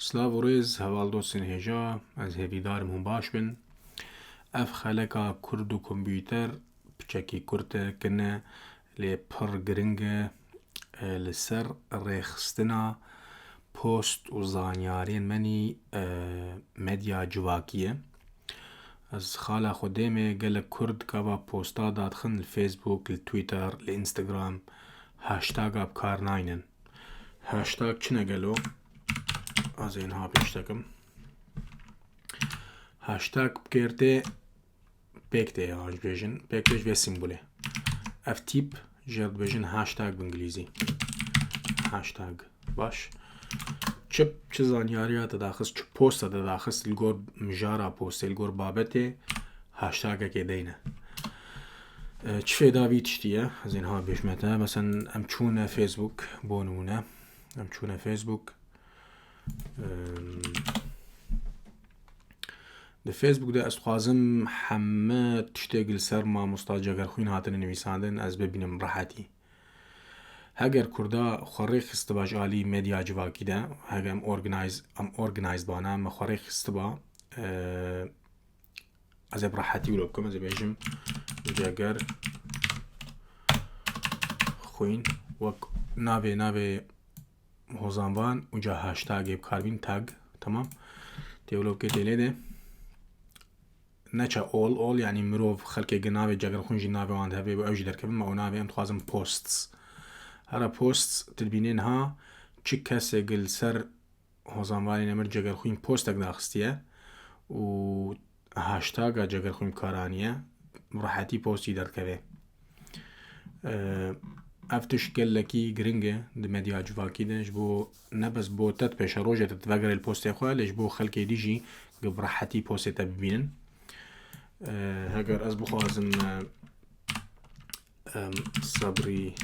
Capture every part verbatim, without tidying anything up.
Silav û rêz, heval dostên hêja, ez hêvîdar im hûn baş bin. Ev xeleka Kurd û kompîter piçekî kurt e, kin e, lê pir giring e, e, li ser rêxistina post û zanyariyên me nî, e, medya civakî ye. Ez xala xwe dêmê gelek Kurd gava posta dadixin li Facebook, li Twitter, li Instagram, hashtaga bi kar naynin. Hashtag çi ne gelo? Ez ê niha pêş tekim. Hashtag bi kêr tê, pêk tê, ya ji bêjin. Pêk tê ji vê sîmbolê. Ev tîp jê re dibêjin hashtag bi îngilîzî. Hashtag. Baş. Çi, çi zanyariya te daxist, çi posta te daxist, li gor mijara postê, li gor babetê, hashtagekê deyne. E, çi fêda vî tiştî ye? Ez ê niha bêjme te. Mesela em çûne Facebook, bo nimûne. Em çûne Facebook. Em, di Facebook de ez dixwazim heme tiştê li ser mamosta Cegerxwîn hatine nivîsandin, ez bibînim rehetî. Heger Kurda xwe rêxistiba ji alî medya civakî de, heger em organize, em organized bana, me xwe rêxistiba, e, ez ê bi rehetî wilo bikim, ez ê bêjim Ceger Xwîn wek navê, navê Hozanvan û ca hashtagê bi kar bîn, tag, temam. Tê wilo bike tê lê de. Neçe all, all, yanî mirov, xelkê gi navê Cegerxwîn jî navê wan hebe û ew jî derkevin, me ew navê em dixwazin posts. Here posts, tu dibînê niha çi kesê gi li ser Hozanvanê Nemir Cegerxwîn postek daxistiye û hashtaga Cegerxwîn bi kar aniye, bi rehetî postî derdikeve. Ev tişt gelekî giring e di medya civakî de, ji bo ne bes bo te, di pêşerojê te, tu vegerê li postê xwe, lê ji bo xelkê dî jî bi rehetî postê te bibînin. Heger ez bixwazim, em, Sebrî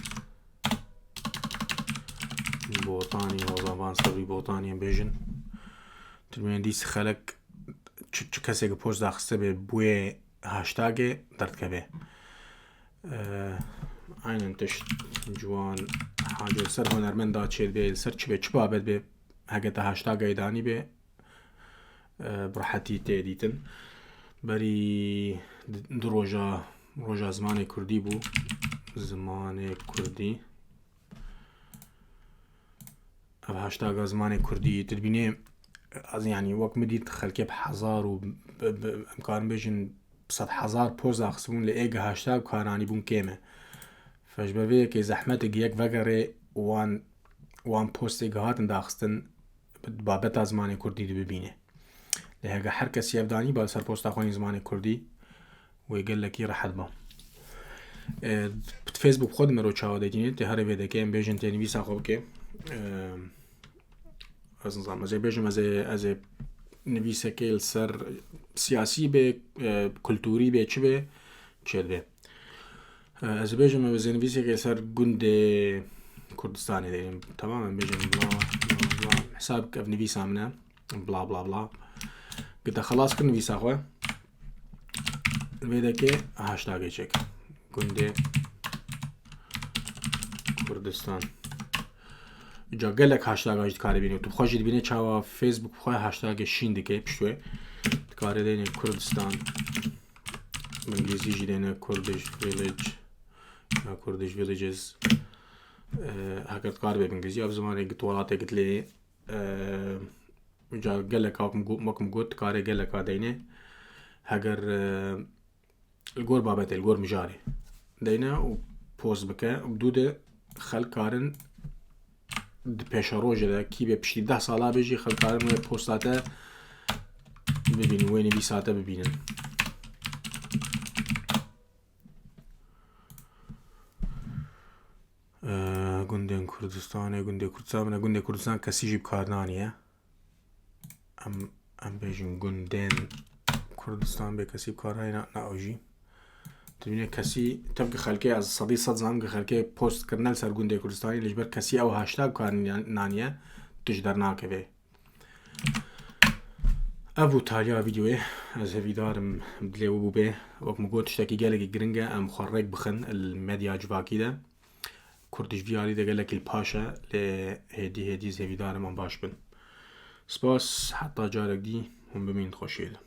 Botanî, Hozanvan Sebrî Botanî em bêjin. Tu dibînî dîs xelek çi, çi kesê gi post daxiste be, bi wê hashtagê derdikeve. Eee, aynen tişt ciwan, hacê li ser hunermenda çêdibe, li ser çi be, çi babet be, heke te hashtagê danî be, eee, bi rehetî tê dîtin. Berî di, du roja, roja zimanê kurdî bû. Zimanê kurdî. Ev hashtaga zimanê kurdî, tu dibînê, ez, yanî, wek min dît, xelkê bi hezar û bi, bi, em karin bêjin bi sed hezar post daxistibûn, lê ê gi hashtag bi kar anîbûn kêm e. Fe ji ber vê yekê zehmet e gi yek vegerê û wan, wan postê gi hatin daxistin, bi babeta zimanê kurdî dibibîne. Lê hege her kesî ev danî ba li ser posta xwe yên zimanê kurdî, wê gelekî rehet ba. E, Facebook xwe di mero çawa de dînê, tê herê vê deke, em bêjin tê nivîsa xwe bike. E, ez nizam, ez ê bêjim, ez ê, ez ê nivîsekê li ser siyasî be, e, kulturî be, çi be, çêdibe. E, ez ê bêjim, ez ê nivîsekê li ser gundê Kurdistanê de, tamam, em bêjin bla, bla, bla. Hesab ev nivîsa min e. Bla, bla, bla. Gite xelas kir nivîsa xwe. Vê dekê hashtagê çêk. Gundê Kurdistan. Ca gelek hashtaga jî dikare bîne. Tu xwe jî dibîne çawa Facebook xwe hashtagê şîn dike pişt wê. Dikare deyne Kurdistan. Bi îngilîzî jî deyne Kurdish Village ya Kurdish Villages. Eee, heger dikare be bi îngilîzî, ev zimanê git welatê git lê, eee, ca geleka wek min got, wek min got, dikare geleka deyne. Heger, eee, li gor babetê, li gor mijarê deyne û post bike û bi dû de xelk karin di pêşerojê de, kî bê piştî deh sala bê jî xelk karin wê posta te bibînin, wê nivîsa te bibînin. Eee, gundên Kurdistanê, gundê Kurdistan, gundê Kurdistan kesî jî bi kar naniye. Em, em bêjin gundên Kurdistan bê kesî bi kar nayê, na, na ew jî. Tu dibînê kesî, tev ki xelkê, ez sedî sed zanim ki xelkê post kirine li ser gundê Kurdistanê, lê ji ber kesî ew hashtag bi kar naniye, tu ji dernakevê. Ev bû taliya vîdeoyê. Ez hêvîdar im dilê we bûbê. Wek min got, tiştekî gelekî giring e, em xwe rêk bixin li medya civakî de. Kurd ji vî alî de gelekî li paş e, lê hêdî hêdî ez hêvîdar im em baş bin. Spas, heta carek dî, hûn bimînin xweşiyê de.